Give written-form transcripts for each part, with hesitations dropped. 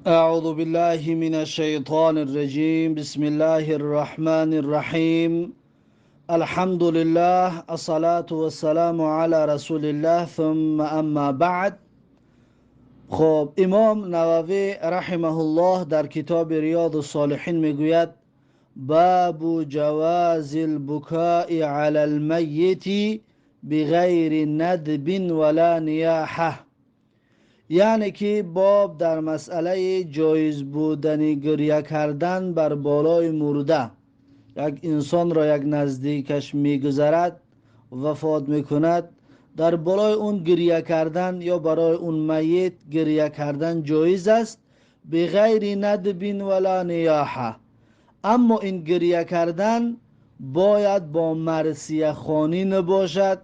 أعوذ بالله من الشيطان الرجيم. بسم الله الرحمن الرحيم. الحمد لله، الصلاة والسلام على رسول الله، ثم أما بعد. خب، امام نووی رحمه الله در کتاب ریاض الصالحین میگوید: باب جواز البکاء علی المیت بغیر ندب ولا نیاحه. یعنی که باب در مسئله جایز بودن گریه کردن بر بالای مرده. یک انسان را یک نزدیکش میگذرد، وفات میکند، در بالای اون گریه کردن یا برای اون میت گریه کردن جایز است، بغیر ندب ولا نیاحه. اما این گریه کردن باید با مرثیه خوانی نباشد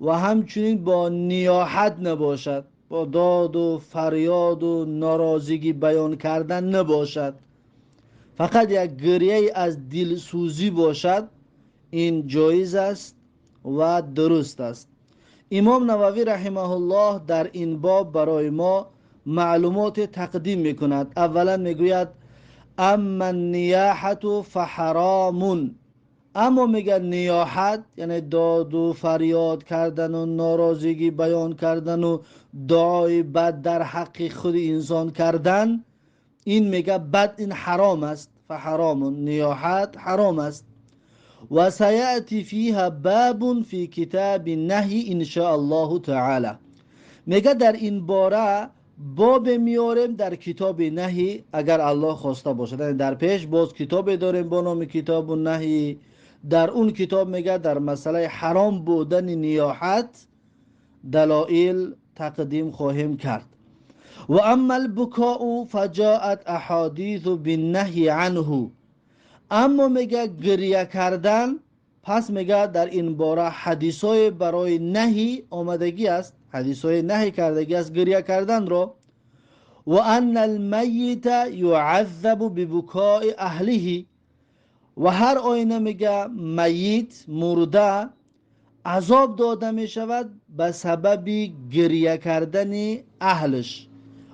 و همچنین با نیاحت نباشد، با داد و فریاد و ناراضگی بیان کردن نباشد. فقط یک گریه از دلسوزی باشد، این جایز است و درست است. امام نووی رحمه الله در این باب برای ما معلومات تقدیم میکند. اولا میگوید: اما النیاحة فحرام. اما میگه نیاحت، یعنی داد و فریاد کردن و ناراضگی بیان کردن و دعای بد در حق خود انسان کردن، این میگه بد، این حرام است. فحرام، نیاحت حرام است. و سیأتی فیها باب فی کتاب النهی ان شاء الله تعالی. میگه در این باره باب میاریم در کتاب نهی اگر الله خواسته باشد. یعنی در پیش باز کتاب داریم با نام کتاب النهی. در اون کتاب میگه در مسئله حرام بودن نیاحت دلائل تقدیم خواهیم کرد. و اما البکاء فجاءت احادیث بالنهی عنه. اما میگه گریه کردن، پس میگه در این باره حدیثای برای نهی آمدگی است، حدیثای نهی کردگی است گریه کردن رو. و ان المیت یعذب ببکاء اهله. و هر آینه میگه میت، مرده، عذاب داده میشود به سبب گریه کردن اهلش.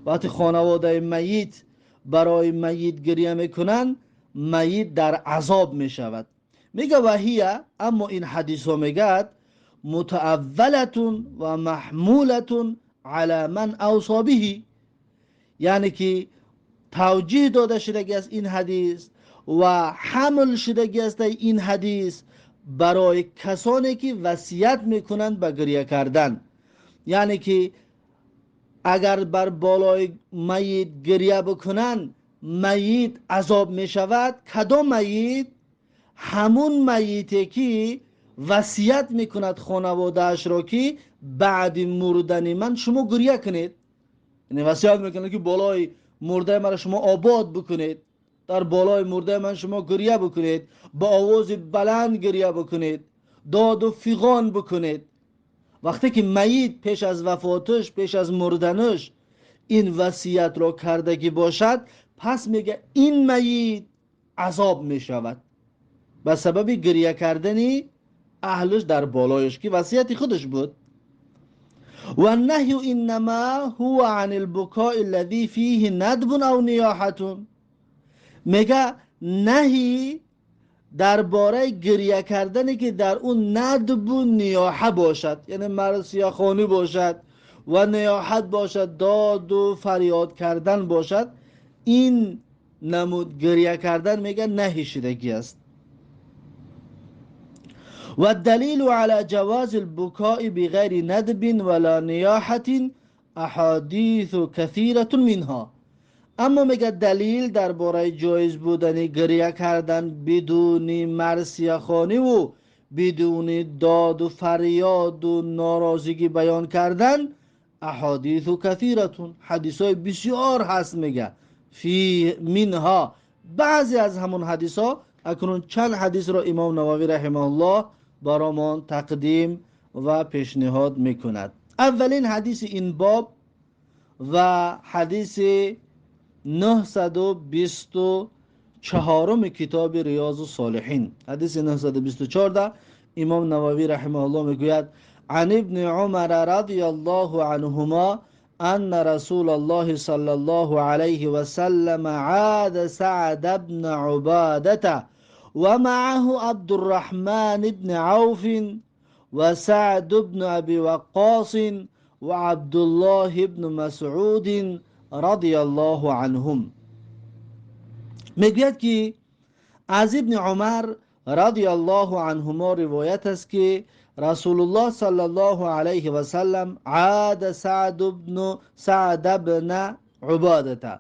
وقتی خانواده میت برای میت گریه میکنن، میت در عذاب میشود. میگه وهیه، اما این حدیث ها میگه متأولة و محمولة علی من اوصى به، یعنی که توجیه داده شدگی است این حدیث و حمل شدگی است این حدیث برای کسانی که وصیت میکنند به گریه کردن. یعنی که اگر بر بالای میت گریه بکنند، میت عذاب میشود. کدام میت؟ همون میتی که وصیت میکند خانواده‌اش را که بعد مردن من شما گریه کنید. یعنی وصیت میکنه که بالای مرده مرا شما آباد بکنید، در بالای مرده من شما گریه بکنید، با آواز بلند گریه بکنید، داد و فیغان بکنید. وقتی که میت پیش از وفاتش، پیش از مردنش این وصیت را کردگی باشد، پس میگه این میت عذاب میشود به سبب گریه کردن اهلش در بالایش که وصیت خودش بود. و النهی انما هو عن البکاء الذی فیه ندب او نیاحة. میگه نهی درباره گریه کردنی که در اون ندب و نیاحه باشد، یعنی مرثیه خوانی باشد و نیاحت باشد، داد و فریاد کردن باشد، این نمود گریه کردن میگه نهی شدگی است. و الدلیل على جواز البکاء بغیر ندب ولا نیاحة احادیث کثیرة منها. اما میگه دلیل درباره جایز بودن گریه کردن بدون مرثیه خوانی و بدون داد و فریاد و ناراضگی بیان کردن احادیث کثیرة، حدیث های بسیار هست. میگه فی منها، بعضی از همون حدیث ها، اکنون چند حدیث را امام نووی رحمه الله برامان تقدیم و پیشنهاد میکند. اولین حدیث این باب و حدیث 924 کتاب ریاض الصالحین، حدیث 924 امام نووی رحمه الله میگوید: عن ابن عمر رضی الله عنهما أن رسول الله صلى الله عليه وسلم عاد سعد بن عبادة ومعه عبد الرحمن بن عوف وسعد بن أبي وقاص وعبد الله بن مسعود رضي الله عنهم. میگوید که از ابن عمر رضی الله عنهما روایت است که رسول الله صلی الله علیه و سلم عاد سعد بن عباده،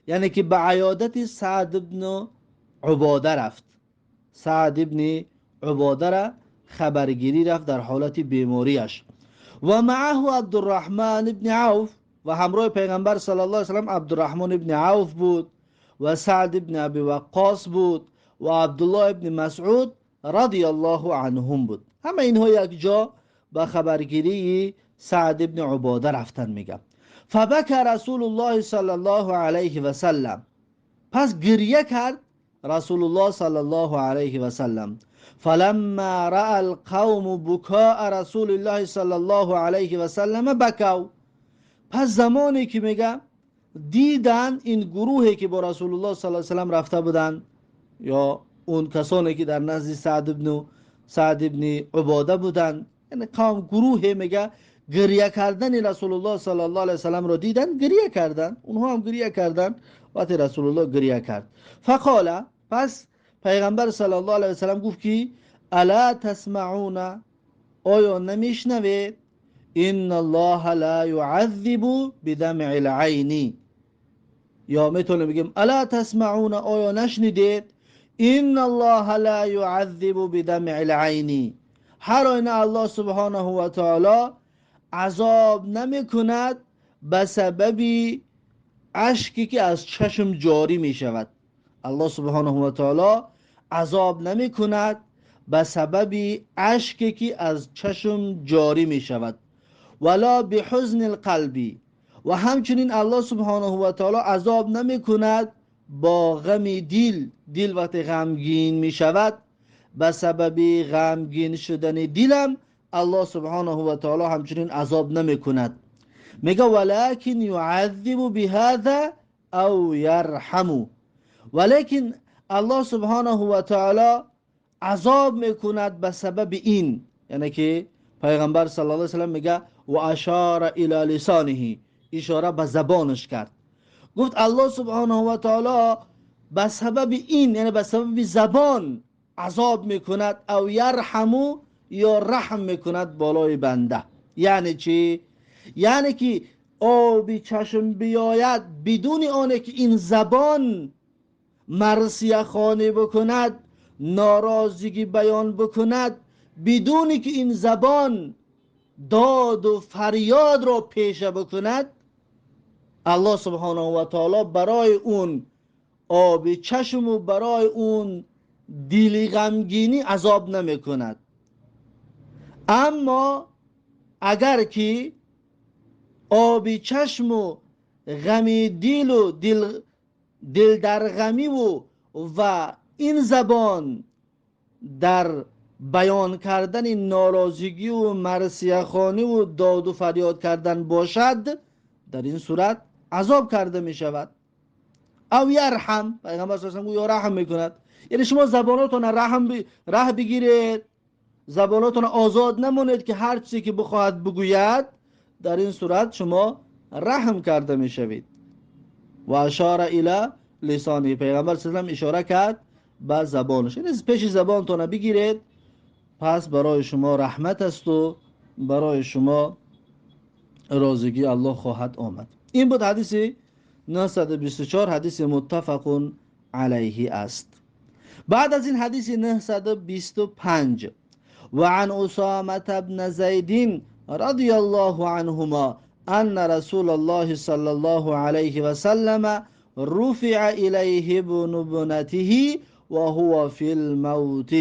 یعنی که به عیادت سعد بن عباده رفت. سعد بن عباده را خبرگیری رفت در حالت بیماریش. و معه عبدالرحمن ابن عوف، و همراه پیغمبر صلی الله علیه و سلم عبدالرحمن ابن عوف بود و سعد ابن ابی وقاص بود و عبدالله ابن مسعود رضی الله عنهم بود. همه اینها یک جا به خبرگیری سعد ابن عباده رفتن. میگم فبکى رسول الله صلی الله علیه و سلم، پس گریه کرد رسول الله صلی الله علیه و سلم. فلما رأى القوم بکاء رسول الله صلی الله علیه و سلم بکوا، پس زمانی که میگه دیدن این گروهی که با رسول الله صلی الله علیه و سلم رفته بودند یا اون کسانی که در نزد سعد ابن عباده بودند، یعنی قوم گروه میگه گریه کردن رسول الله صلی الله علیه و سلم رو دیدن، گریه کردن، اونها هم گریه کردن وقتی رسول الله گریه کرد. فقال، پس پیغمبر صلی الله علیه و سلم گفت که الا تسمعون، آیا نمیشنوید؟ ان الله لا يعذب بدمع العین. یا میتونیم بگیم الا تسمعون، آیا نشنیدید؟ ان الله لا يعذب بدمع العین، هر آینه الله سبحانه و تعالی عذاب نمی کند به سبب اشکی که از چشم جاری می شود. الله سبحانه و تعالی عذاب نمی کند به سبب اشکی که از چشم جاری می شود. ولا بحزن القلب، و همچنین الله سبحانه و تعالی عذاب نمی کند با غم دل. دل وقتی غمگین می شود به سبب غمگین شدن دلم الله سبحانه و تعالی همچنین عذاب نمی کند. میگه ولکن یعذب بهذا او یرحم، ولیکن الله سبحانه و تعالی عذاب میکند به سبب این، یعنی که پیغمبر صلی الله علیه و سلم میگه و اشار الی لسانه، اشاره به زبانش کرد، گفت الله سبحانه و تعالی به سبب این، یعنی به سبب زبان عذاب میکند، او یرحمو یا رحم میکند بالای بنده. یعنی چی؟ یعنی که آب چشم بیاید بدون آنه که این زبان مرثیه خوانی بکند، ناراضگی بیان بکند، بدون که این زبان داد و فریاد را پیشه بکند، الله سبحانه و تعالی برای اون آب چشم و برای اون دل غمگینی عذاب نمی کند. اما اگر که آب چشم و غم دل و دل در غمی و این زبان در بیان کردن ناراضگی و مرثیه خوانی و داد و فریاد کردن باشد، در این صورت عذاب کرده می شود. او یرحم، پیغمبر صلی الله علیه و یا رحم می کند، یعنی شما زباناتون رح بگیرید، زباناتون آزاد نمونید که هر چیزی که بخواهد بگوید، در این صورت شما رحم کرده می شوید. و اشاره الی لسانی، پیغمبر صلی الله علیه و اشاره کرد به زبانش، یعنی پیش زبانتون بگیرید، پس برای شما رحمت است و برای شما رازگی الله خواهد آمد. این بود حدیث 924، حدیث متفق علیه است. بعد از این حدیث 925، و عن اسامه بن زید رضی الله عنهما ان رسول الله صلی الله علیه و سلم رفع الیه ابن ابنته و هو فی الموت.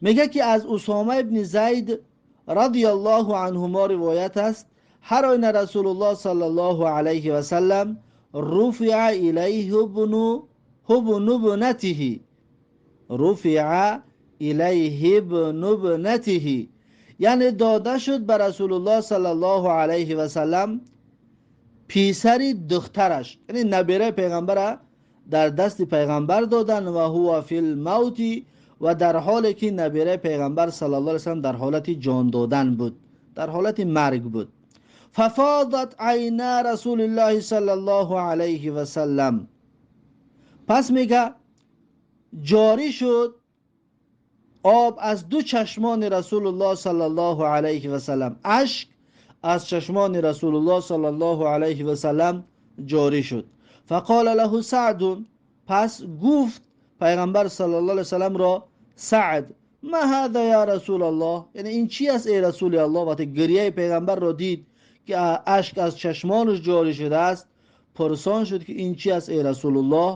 میگه که از اسامه ابن زید رضی الله عنهما روایت است، هر آینه رسول الله صلی الله علیه و سلم رفع الیه ابن ابنته، رفع الیه ابن ابنته، یعنی داده شد به رسول الله صلی الله علیه و سلم Писари духтараш, яъне набираи пайғамбара дар дасти пайғамбар додан. Ва ҳува фил мавти, ва дар ҳоле ки набираи пайғамбар саллаллоҳу алайҳи васаллам дар ҳолати ҷон додан буд, дар ҳолати марг буд. Фафодат айна расулиллоҳи саллаллоҳу алайҳи васаллам. Пас мега ҷорӣ шуд об аз ду чашмони Расулуллоҳ саллаллоҳу алайҳи васаллам, ашк аз чашмони Расулуллоҳ саллаллоҳу алайҳи васаллам ҷорӣ шуд. Фақола лаҳу Саъдун, пас гуфт пайғамбар саллаллоҳу алайҳи васалламро Саъд: ма ҳаза я Расулаллоҳ, яъне ин чи аст, эй Расули Аллоҳ? Вақте гирияи пайғамбарро дид, ки ашк аз чашмонаш ҷорӣ шудааст, пурсон шуд, ки ин чи аст, эй Расулуллоҳ?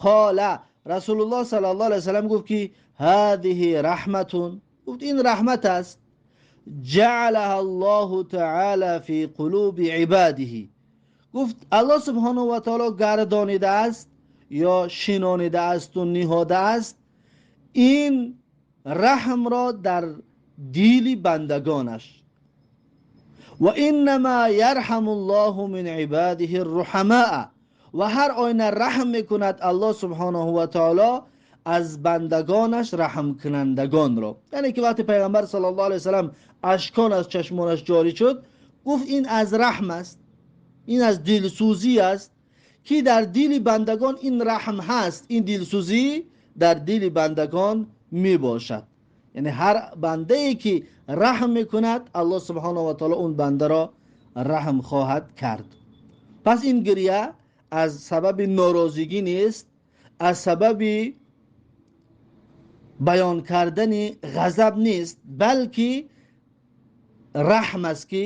Қола, Расулуллоҳ саллаллоҳу алайҳи васаллам гуфт, ки ҳадиҳи раҳматун, гуфт ин раҳмат аст, ҷаалаҳа Аллоҳу таъала фи қулуби ибадиҳи, гуфт Аллоҳ субҳонаҳу ва таоло гардонидааст ё шинонидааст-у ниҳодааст ин раҳмро дар дили бандагонаш. Ва иннама ярҳаму Аллоҳу мин ибадиҳи рруҳамаа, ва ҳар оина раҳм мекунад Аллоҳ субҳонаҳу ва таоло аз бандагонаш раҳмкунандагонро. Яъне ки вақте пайғамбар саллаллоҳу алайҳи васаллам ашкон аз чашмонаш ҷорӣ шуд, гуфт ин аз раҳм аст, ин аз дилсӯзӣ аст, ки дар дили бандагон ин раҳм ҳаст, ин дилсӯзӣ дар дили бандагон мебошад. Яъне ҳар бандае ки раҳм мекунад, Аллоҳ субҳонаҳу ва таоло он бандаро раҳм хоҳад кард. Пас ин гирия аз сабаби норозигӣ нест, аз сабаби баён кардани ғазаб нест, балки раҳм аст ки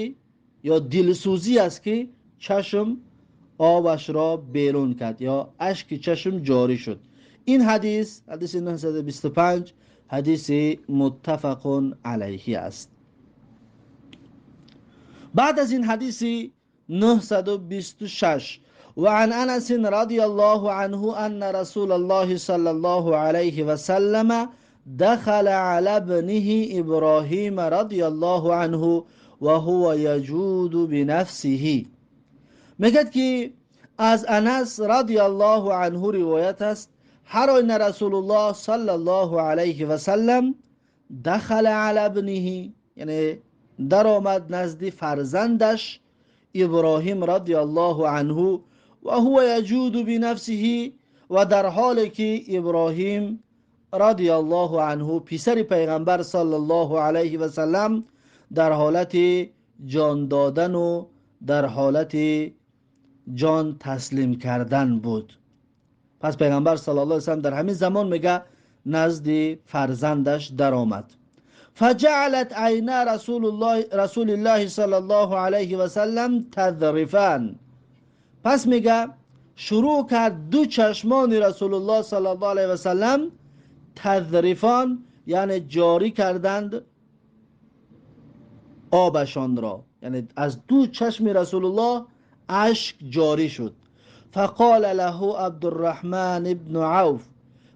ё дилсӯзӣ аст, ки чашм обашро берун кард ё ашки чашм ҷорӣ шуд. Ин ҳадис, ҳадиси 925, ҳадиси муттафақун алайҳи аст. Баъд аз ин ҳадиси 926: وعن أنس رضي الله عنه أن رسول الله صلى الله عليه وسلم دخل على ابنه إبراهيم رضي الله عنه وهو يجود بنفسه. میگد که از انس رضی الله عنه روایت است، هر آینه رسول الله صلی الله علیه و سلم دخل علی ابنه، یعنی در آمد نزد فرزندش ابراهیم رضی الله عنه، و هو یجود بنفسه، و در حالی که ابراهیم رضی الله عنه پسر پیغمبر صلی الله علیه و سلم در حالت جان دادن و در حالت جان تسلیم کردن بود. پس پیغمبر صلی الله علیه و سلم در همین زمان میگه نزد فرزندش در آمد. فجعلت عینا رسول الله صلی الله علیه و سلم تذرفان. پس میگه شروع کرد دو چشمان رسول الله صلی الله علیه و سلم تذرفان، یعنی جاری کردند آبشان را، یعنی از دو چشم رسول الله اشک جاری شد. فقال له عبدالرحمن ابن عوف،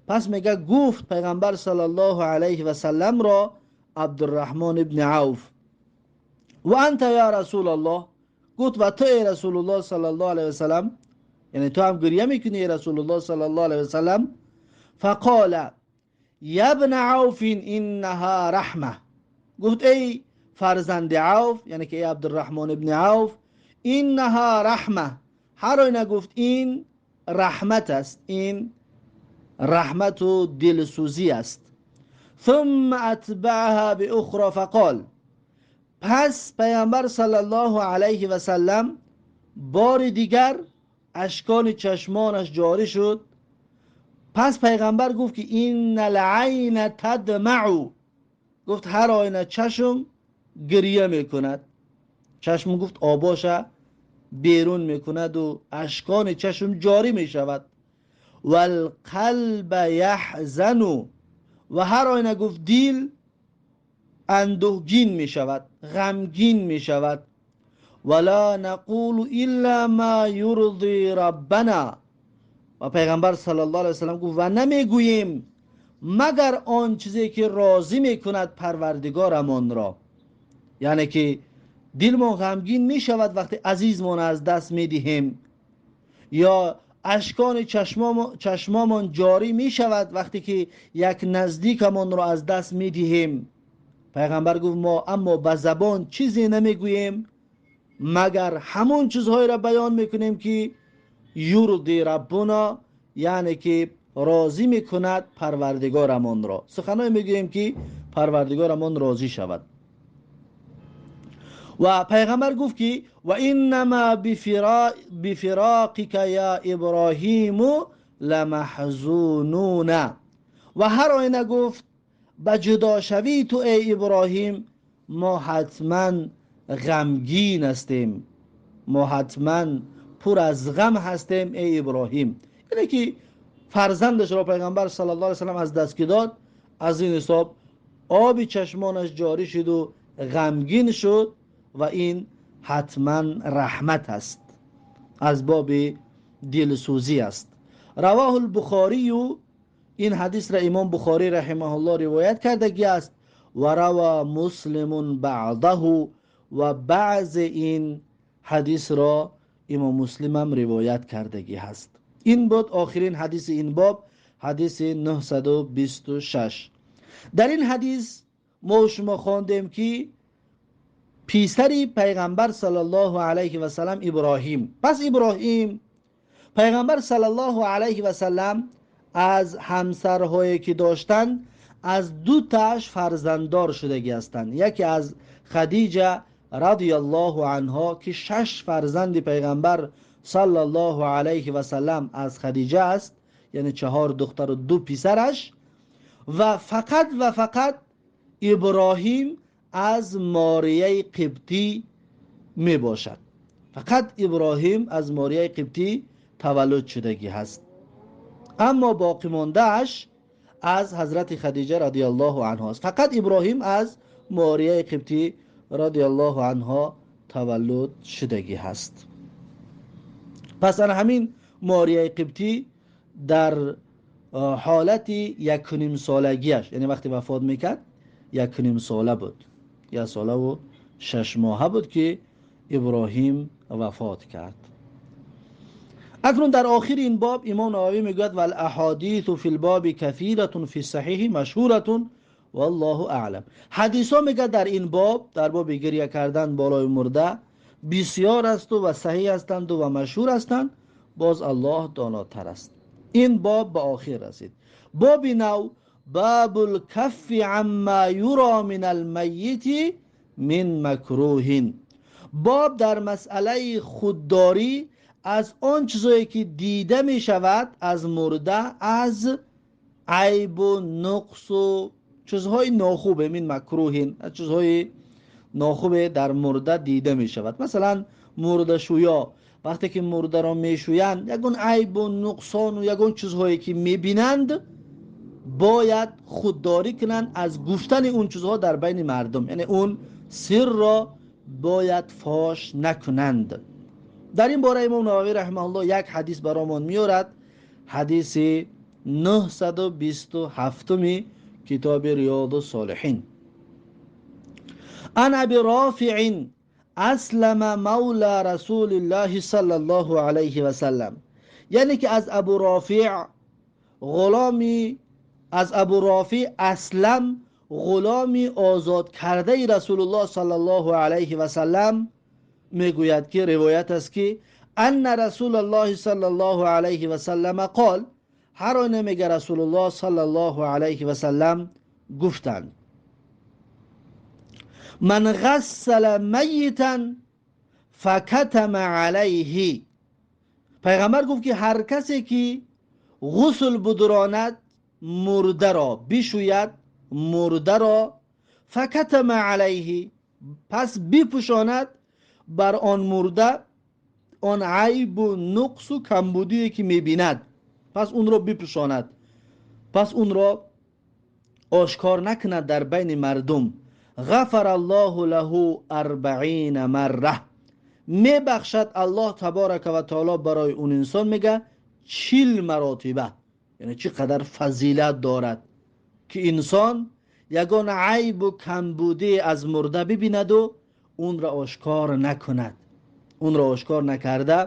پس میگه گفت پیغمبر صلی الله علیه و سلم را عبدالرحمن ابن عوف: و انت یا رسول الله، گفت و تو ای رسول الله صلی الله علیه و سلم، یعنی تو هم گریه میکنی ای رسول الله صلی الله علیه و سلم؟ فقال یا ابن عوف انها رحمه، گفت ای فرزند عوف، یعنی که ای عبدالرحمن ابن عوف، انها رحمه، هر آینه گفت این رحمت است، این رحمت و دلسوزی است. ثم اتبعها باخرى فقال، پس پیامبر صلی الله علیه و سلم بار دیگر اشکان چشمانش جاری شد. پس پیغمبر گفت که این العین تدمع، گفت هر آینه چشم گریه میکند، چشم گفت آباش بیرون میکند و اشکان چشم جاری میشود. والقلب یحزن، و هر آینه گفت دل اندوهگین میشود، غمگین میشود. ولا نقول الا ما یرضی ربنا، و پیغمبر صلی الله علیه وسلم گفت و نمیگوییم مگر آن چیزی که راضی میکند پروردگارمان را، یعنی که Дилмон ғамгин мешавад вақте азизмон аз даст медиҳем, ё ашкони чашмомон ҷорӣ мешавад вақте ки як наздикамонро аз даст медиҳем. Пайғамбар гуфт мо аммо ба забон чизе намегӯем, магар ҳамон чизҳоеро баён мекунем ки юрди раббуна, яъне ки розӣ мекунад парвардигорамонро. Суханҳое мегӯем ки парвардигорамон розӣ шавад. Ва пайғамбар гуфт ки ва иннама бифироқика я Иброҳиму ламаҳзунуна. Ва ҳар оина гуфт ба ҷудошавии ту эй Иброҳим мо ҳатман ғамгин ҳастем, мо ҳатман пур аз ғам ҳастем эй Иброҳим. Яъне ки фарзандашро пайғамбар саллаллоҳу алайҳи васаллам аз даст ки дод, аз ин ҳисоб оби чашмонаш ҷорӣ шуду ғамгин шуд ва ин ҳатман раҳмат аст, аз боби дилсӯзӣ аст. Равоҳу лбухорию, ин ҳадисро имом Бухорӣ раҳимаҳуллоҳ ривоят кардагӣ аст. Ва рава муслимун баъдаҳу, ва баъзе ин ҳадисро имом Муслимам ривоят кардагӣ ҳаст. Ин буд охирин ҳадиси ин боб, ҳадиси 926. Дар ин ҳадис мо шумо хондем ки писари пайғамбар саллаллоҳу алайҳи васаллам Иброҳим. Пас Иброҳим пайғамбар саллаллоҳу алайҳи васаллам аз ҳамсарҳое ки доштанд аз ду тааш фарзанддор шудагӣ ҳастанд. Яке аз Хадиҷа радияллоҳу анҳо ки 6 фарзанди пайғамбар саллаллоҳу алайҳи васаллам аз Хадиҷа аст, яъне 4 духтару 2 писараш, ва фақат ва фақат Иброҳим аз Морияи Қибтӣ мебошад. Фақат Иброҳим аз Морияи Қибтӣ таваллуд шудагӣ ҳаст. Аммо боқимондааш аз ҳазрати Хадиҷа радияллоҳу анҳо аст. Фақат Иброҳим аз Морияи Қибтӣ радияллоҳу анҳо таваллуд шудагӣ ҳаст. Пас ана ҳамин Морияи Қибтӣ дар ҳолати 1.5 солагиаш, яъне вақте вафот мекард 1.5 сола буд, 1 солаву 6 моҳа буд ки Иброҳим вафот кард. Акнун дар охири ин боб имом Нававӣ мегӯяд вал аҳодису фи лбоби касиратун фи саҳиҳи машҳуратун валлоҳу аълам. Ҳадисҳо мегӯяд дар ин боб, дар боби гиря кардан болои мурда бисёр асту ва саҳиҳ ҳастанду ва машҳур ҳастанд, боз Аллоҳ донотар аст. Ин боб ба охир расид. Боби нав бабул каффи амма юро мин алмайити мин макруҳин. Боб дар масъалаи худдорӣ аз он чизое ки дида мешавад аз мурда, аз айбу нуқсу чизҳои нохубе, мин макруҳин, аз чизҳои нохубе дар мурда дида мешавад. Масалан мурдашӯё вақте ки мурдаро мешӯянд, ягон айбу нуқсону ягон чизҳое ки мебинанд бояд худдорӣ кунанд аз гуфтани он чизҳо дар байни мардум, яъне он сирро бояд фош накунанд. Дар ин бора имом Нававӣ раҳимаҳуллоҳ як ҳадис баромон меорад, ҳадиси 927 китоби Риёду Солиҳин. Ан Аби Рофиин аслама мавла расулиллаҳи саллаллоҳу алайҳи васаллам, яъне ки аз Абу Рофиъ ғуломи, аз Абу Рофиъ Аслам ғуломи озод кардаи Расулуллоҳ саллаллоҳу алайҳи васаллам мегӯяд ки ривоят аст ки анна расулаллоҳи саллаллоҳу алайҳи васаллама қол, ҳар оина мега Расулуллоҳ саллаллоҳу алайҳи васаллам гуфтанд: ман ғассала майитан факатама алайҳи. Пайғамбар гуфт ки ҳар касе ки ғусл будуронад, мурдаро бишӯяд, мурдаро факатама алайҳи, пас бипӯшонад бар он мурда он айбу нуқсу камбудие ки мебинад, пас унро бипӯшонад, пас унро ошкор накунад дар байни мардум. Ғафара Аллоҳу лаҳу 40 марра, мебахшад Аллоҳ таборака ва таоло барои он инсон мега 40 маротиба. Яъне чӣ қадар фазилат дорад ки инсон ягон айбу камбудие аз мурда бибинаду онро ошкор накунад, онро ошкор накарда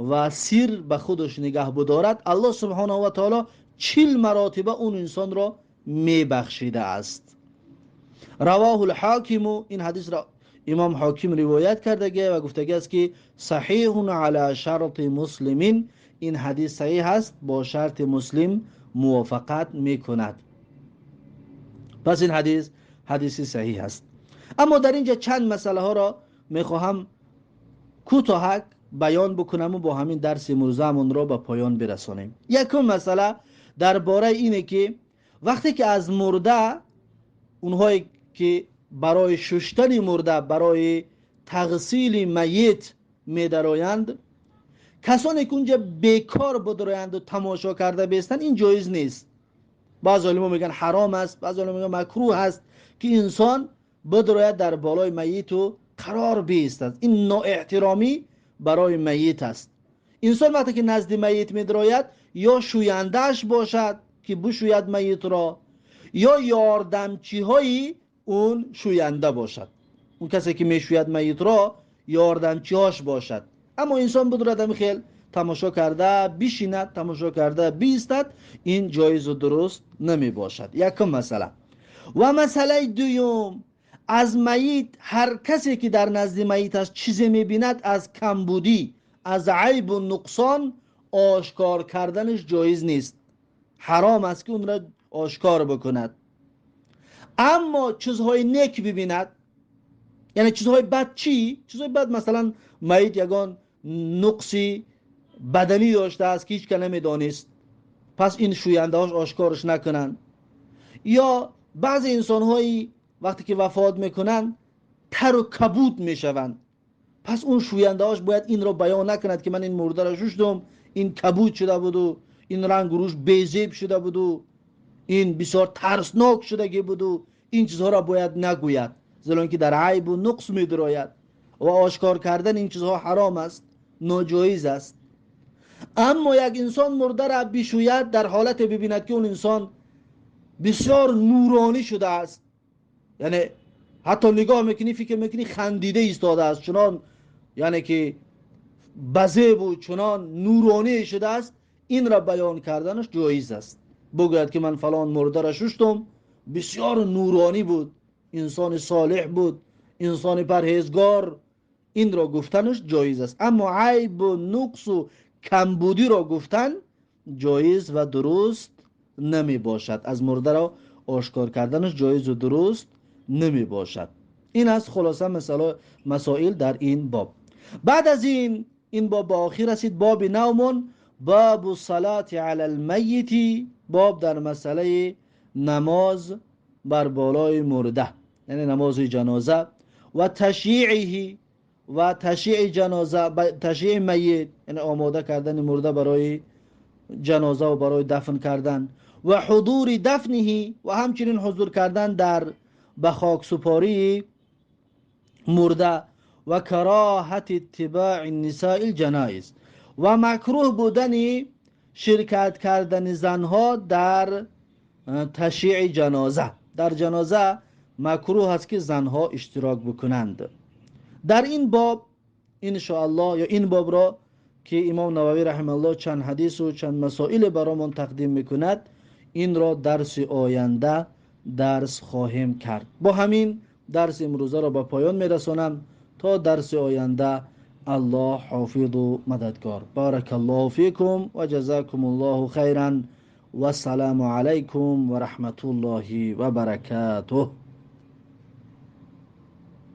ва сир ба худаш нигаҳ бидорад, Аллоҳ субҳонаҳу ва таоло 40 маротиба он инсонро мебахшидааст. Равоҳу лҳокиму, ин ҳадисро имом Ҳоким ривоят кардагӣ ва гуфтагӣ аст, ки саҳиҳун ала шарти муслимин, ин ҳадис саҳиҳ аст, бо шарти Муслим мувофиқат мекунад. Пас ин ҳадис ҳадиси саҳиҳ аст. Аммо дар инҷа чанд масъалаҳоро мехоҳам кӯтоҳак баён бикунаму бо ҳамин дарси имрӯзаамонро ба поён бирасонем. Якум масъала дар бораи ине, ки вақте ки аз мурда онҳое ки барои шуштани мурда, барои тағсили майит медароянд, касоне ки унҷа бекор бидроянду тамошо карда бестанд, ин ҷоиз нест. Баъзе олимо мегӯянд, ҳаром аст, баъзе олимо мегӯянд, макрӯҳ аст, ки инсон бидрояд дар болои майиту қарор биистад. Ин ноэҳтиромӣ барои майит аст. Инсон вақте ки назди майит медрояд, ё шӯяндааш бошад, ки бишӯяд майитро, ё ёрдамчиҳои он шӯянда бошад, он касе ки мешӯяд майитро, ёрдамчиҳош бошад. Аммо инсон бидурад, ами хел тамошо карда бишинад, тамошо карда биистад, ин ҷоизу дуруст намебошад. Якум масъала. Ва масъалаи дуюм: аз майит ҳар касе ки дар назди майит аст, чизе мебинад аз камбудӣ, аз айбу нуқсон, ошкор карданаш ҷоиз нест, ҳаром аст, ки онро ошкор бикунад. Аммо чизҳои нек бибинад, яъне чизҳои бад чӣ? Чизҳои бад, масалан, майит ягон нуқси баданӣ доштааст, ки ҳеҷ ка намедонист, пас ин шӯяндаҳош ошкорш накунанд. Ё баъзе инсонҳои вақте ки вафот мекунанд, тару кабуд мешаванд, пас он шӯяндаҳош бояд инро баён накунад, ки ман ин мурдаро шуштум, ин кабуд шуда буду, ин рангу рӯш безеб шуда буду, ин бисёр тарснок шудагӣ буду. Ин чизҳоро бояд нагӯяд, зеро ин ки дар айбу нуқс медурояд ва ошкор кардан ин чизҳо ҳаром аст, ноҷоиз аст. Аммо як инсон мурдаро бишӯяд, дар ҳолате бибинад, ки он инсон бисёр нуронӣ шудааст, яъне ҳатто нигоҳ мекунӣ, фикр мекунӣ, хандида истодааст, чунон, яъне ки базебу чунон нуронӣ шудааст, инро баён карданаш ҷоиз аст. Бигӯяд, ки ман фалон мурдаро шуштум, бисёр нуронӣ буд, инсони солеҳ буд, инсони парҳезгор, инро гуфтанаш ҷоиз аст. Аммо айбу нуқсу камбудиро гуфтан ҷоиз ва дуруст намебошад, аз мурдаро ошкор карданаш ҷоизу дуруст намебошад. Ин аст хулоса масоил дар ин боб. Баъд аз ин боб ба охир расид. Боби навмон: бабу салати ала лмайити, боб дар масъалаи намоз бар болои мурда, яъне намози ҷаноза, ва ташйиъиҳи, ва ташйиъи ҷаноза, ташйиъи майит, яъне омода кардани мурда барои ҷаноза ва барои дафн кардан, ва ҳудури дафниҳи, ва ҳамчунин ҳузур кардан дар ба хоксупории мурда, ва кароҳати иттибои нисои лҷаноиз, ва макрӯҳ будани ширкат кардани занҳо дар ташйиъи ҷаноза. Дар ҷаноза макрӯҳ аст, ки занҳо иштирок бикунанд. Дар ин боб, иншоаллоҳ, ё ин бобро, ки имом Нававӣ раҳимааллоҳ чанд ҳадису чанд масоиле баромон тақдим мекунад, инро дарси оянда дарс хоҳем кард. Бо ҳамин дарси имрӯзаро ба поён мерасонам. То дарси оянда Аллоҳ ҳофизу мададгор. Баракаллоҳу фикум ва ҷазакумуллоҳу хайран. Вассалому алайкум ва раҳматуллоҳи ва баракатуҳ.